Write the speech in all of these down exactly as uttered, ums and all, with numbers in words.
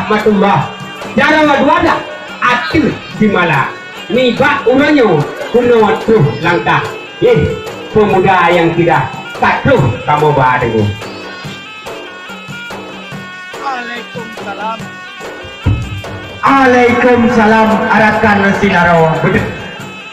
Rahmatullah. Jaroe dua blah ateueh simala. Nibak uroe nyoe keunoe troh langkah. Yeh, pemuda nyang keudah ka troh kamoe ba deungoe. Waalaikumsalam. Waalaikumsalam, rakan sinaroe. Beutôi.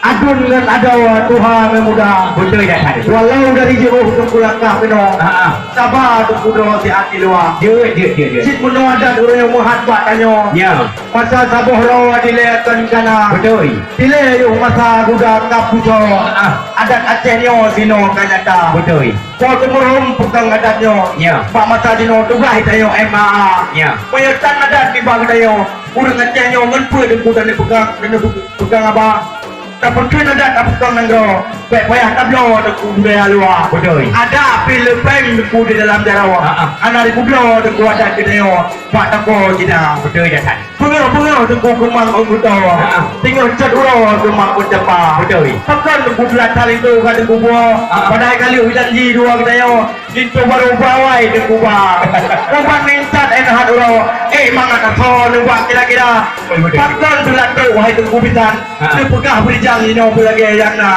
Aduen ngon adoe tuha ngon muda. Beutôi dah tadi. Walau dari jiôh teungku langkah keunoe. Ha, ha. Saba teungku droe siat di luwa. Jeuet, jeuet, jeuet, jeuet. Cit meunoe adat ureueng nyang meuhat bak tanyoe. Ya. Masa saboh droe dilée kon kana. Beutôi. Dilée yoh masa guda ka pucok. Ha, ha. Adat Aceh nyoe sinoe ka nyata. Beutôi. Po teumeurunoe peukong adat nyoe. Ya. Bak masa jinoe tugaih tanyoe M A A. Ya. Peuyotan adat nibak geutanyoe. Ureueng Aceh nyoe ngon peue teungku dan peukong, dan peukong haba. Tapeukheun adat tapeukong nanggroe. Bèk payah tabloe teungku budaya luwa. Beutôi. Adat pih leupeng teungku di dalam jaroe. Ha, ha. Hana jipubloe teungku adat geutanyoe bak toko Cina. Beutôi dah, Tan. Beungoh-beungoh teungku keumang ôn geutanyoe. Ha, ha. Teungoh cot uroe keumang ôn capa. Beutôi. Pakon teungku teulat linto ka teungku buoe. Ha, ha. Padahai ka lheueh janji dua geutanyoe. Linto barô bawai teungku ba. Uban intat eh nahat uroe. Eh, mangat asoe neubak kira-kira. Beutôi. Pakon teulat trok wahai teungku bisan. Ha. Neupeugah beurijang inoe beulagèe nyang na.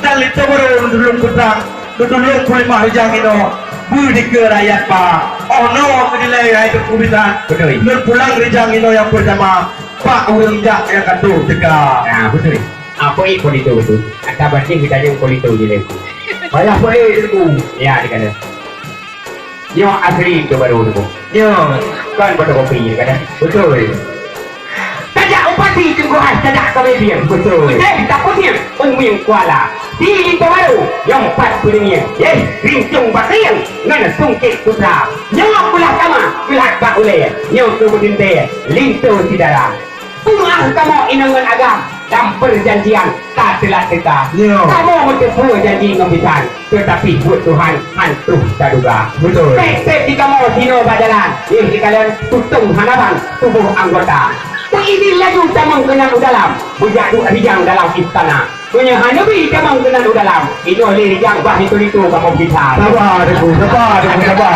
Dan linto barô neutulông peutang, neutulông peulimah rijang inoe. Beudikeue rakyat ba. Oh noe keudilai hai teungku bisan. Beutôi. Neupulang rijang inoe nyang peurtama bak ureueng jak nyang ka troh teuka. Nah, beutôi. Ah, peuék po linto tu. Ata batin geutanyoe po linto je lé. Payah peuék teungku. Ya, dikana. Nyoe asli linto barô teungku. Nyoe kon fotokopi dikana. Beutôi. Tajak u pasi teungku hai, tajak kawé bieng. Beutôi. Eh, tapusieng, umieng kuala. Di linto barô, nyoe pat peureungieng. Yeh, rincong bakrieng, ngon sungkét putra. Nyoe beulah kama, beulah bak ulèe. Nyoe keu beuteuntèe, linto syedara. Peue meu'ah kamoe inong ngon agam, lam peujanjian ka teulat teuka. Ya. Kamoe meuteupeue janji ngon bisan, teutapi buet Tuhan han troh taduga. Beutôi. Pèt-pèt di kamoe sinoe bak jalan, éh dikalon tutong hana ban tuboh anggota. Peuidin laju tamong keunan u dalam, beujak duek rijang dalam istana. Meunyoe hana bi tamong keunan u dalam, inoe lé rijang bah linto-linto kamoe gisa. Saba, Teungku, saba, Teungku, saba.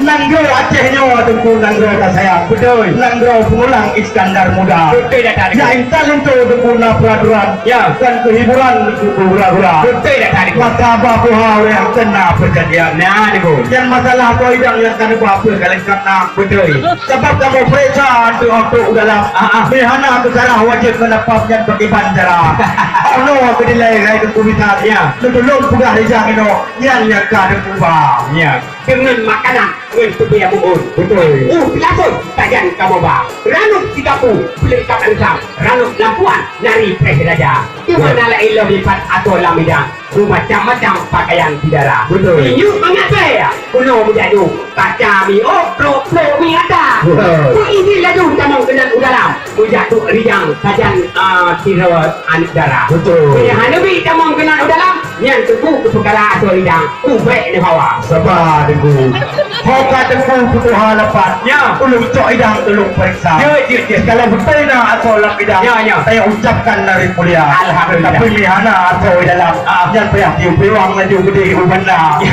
Nanggroe Aceh nyoe, Teungku, nanggroe tasayang. Beutôi. Nanggroe peumulang Iskandar Muda. Beutôi dah, Teungku. Ya, intat linto, Teungku, na peuraturan. Ya. Dan keuhiburan, Teungku, keu hura-hura. Beutôi dah, Teungku. Maka bah puha ureueng keu na peujanjian. Nah, Teungku. Nyan masalah keu idang nyang ka neuba peue ka leungkap na. Beutôi. Sabab kamoe peuriksa ateueh-ateueh u dalam. Ah, ah. Meuhana keu sarah wajéb keu lapah nyan pakriban cara. Oh noe keudilai hai Teungku bisan. Ya. Neutulông peugah rijang inoe, nyan nyang ka neuba. Ya. Deungon makanan ngon peue nyang meu'ôn. Beutôi. Uh, langsông sajan kamoe ba. Ranub sigapu, peulengkap reusam. Ranub lampuan, nari preh raja. Beutôi. Teuma na laén lom lipat asoe lam idang. Beumacam-macam pakaian syedara. Beutôi. Minyeuk mangat bèe, keunoe meujadu. Kaca miôk, trok-trok mi ata. Beutôi. Peuidin laju tamong keunan u dalam. Meujak duek rijang sajan, ah, sidroe aneuk dara. Beutôi. Meunyoe hana bi tamong keunan u dalam, nyan teungku keu peukara asoe rijang, ubek neuh hawa. Saba, Teungku. Ho ka Teungku peutuha lapan. Ya. Ulôn cok idang, ulôn peuriksa. Ya, ya, ya. Kalau beutôi na asoe lam idang, ya, ya, saya ucapkan dari mulia. Alhamdulillah. Tapi meuhana asoe dalam, ah, nyan payah tiup piwang laju geude u banda. Ya.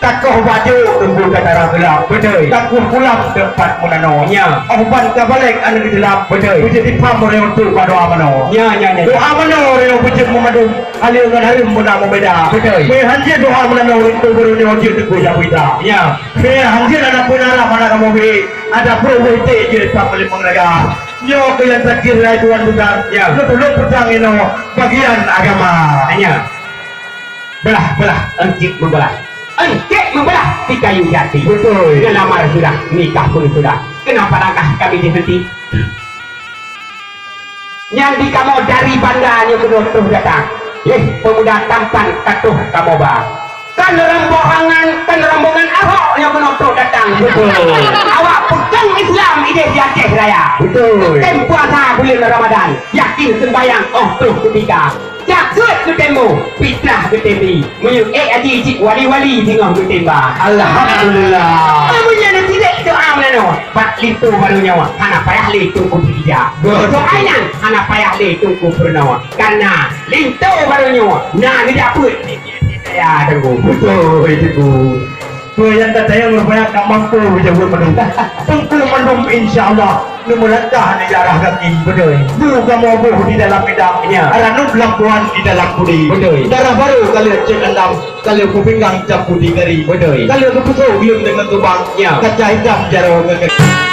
Takoh bajôk teungku ka tarah geulap. Beutôi. Takoh pulang teumpat meunanoe. Nya. Oh ban ka balek aneuk Islam. Beutôi. Beujeuet dipam ureueng untuk bak doa manoe. Nya, nya, nya. Doa manoe ureueng beujeuet meumadum. Aleue ngon hareuem beuna meubeda. Beutôi. Meuhan jeuet doa meunanoe ureueng tu baru nyoe jeuet teungku jak berita. Nya. Meuhan jeuet aneuk pun alah mana kamoe bri. Ada pro wahité jeuet pak meuleumeung raga. Nyoe keu nyang terakhir rai tuan bukan. Ya. Lôn, lôn peudang inoe bagian agama. Nya. Belah-belah, encik membelah. Encik membelah di kayu jati. Beutôi. Ngelamar sudah, nikah pun sudah. Kenapa langkah kami dihenti? Nyan di kamoe dari banda nyoe keunoe troh datang. Yeh, pemuda tampan ka troh kamoe ba. Kan rombongan, kan rombongan Ahok nyoe keunoe troh datang. Beutôi. Awak peukong Islam idéh di Aceh Raya. Beutôi. Tem puasa buleuen Ramadan, yakin seumbahyang óh troh keutika. Jakeuet geutem boh, pitrah geutem bri. Meunyoe ék haji cit wali-wali singoh geutem ba. Alhamdulillah. Meunyoe neusidék doa meunanoe, bak linto barô nyoe, hana payah lé Teungku Peutika. Beutôi. Doa nyan hana payah lé Teungku Peurunoe. Kareuna linto barô nyoe na geujapeuet. Ya, Teungku. Beutôi, Teungku. Peue nyang tatanyong rupanya ka mampu jaweueb mandum. Teungku mandum insya Allah neumeulangkah neujarah gaki. Beutôi. Bu kamoe boh di dalam idang. Ya. Ranub lampuan di dalam pudi. Beutôi. Darah barô ka lheueh cit andam, ka lheueh kupinggang cap putih kari. Beutôi. Ka lheueh kupeusoe gleueng deungon tubang. Ya. Kaca hitam jaroe ngon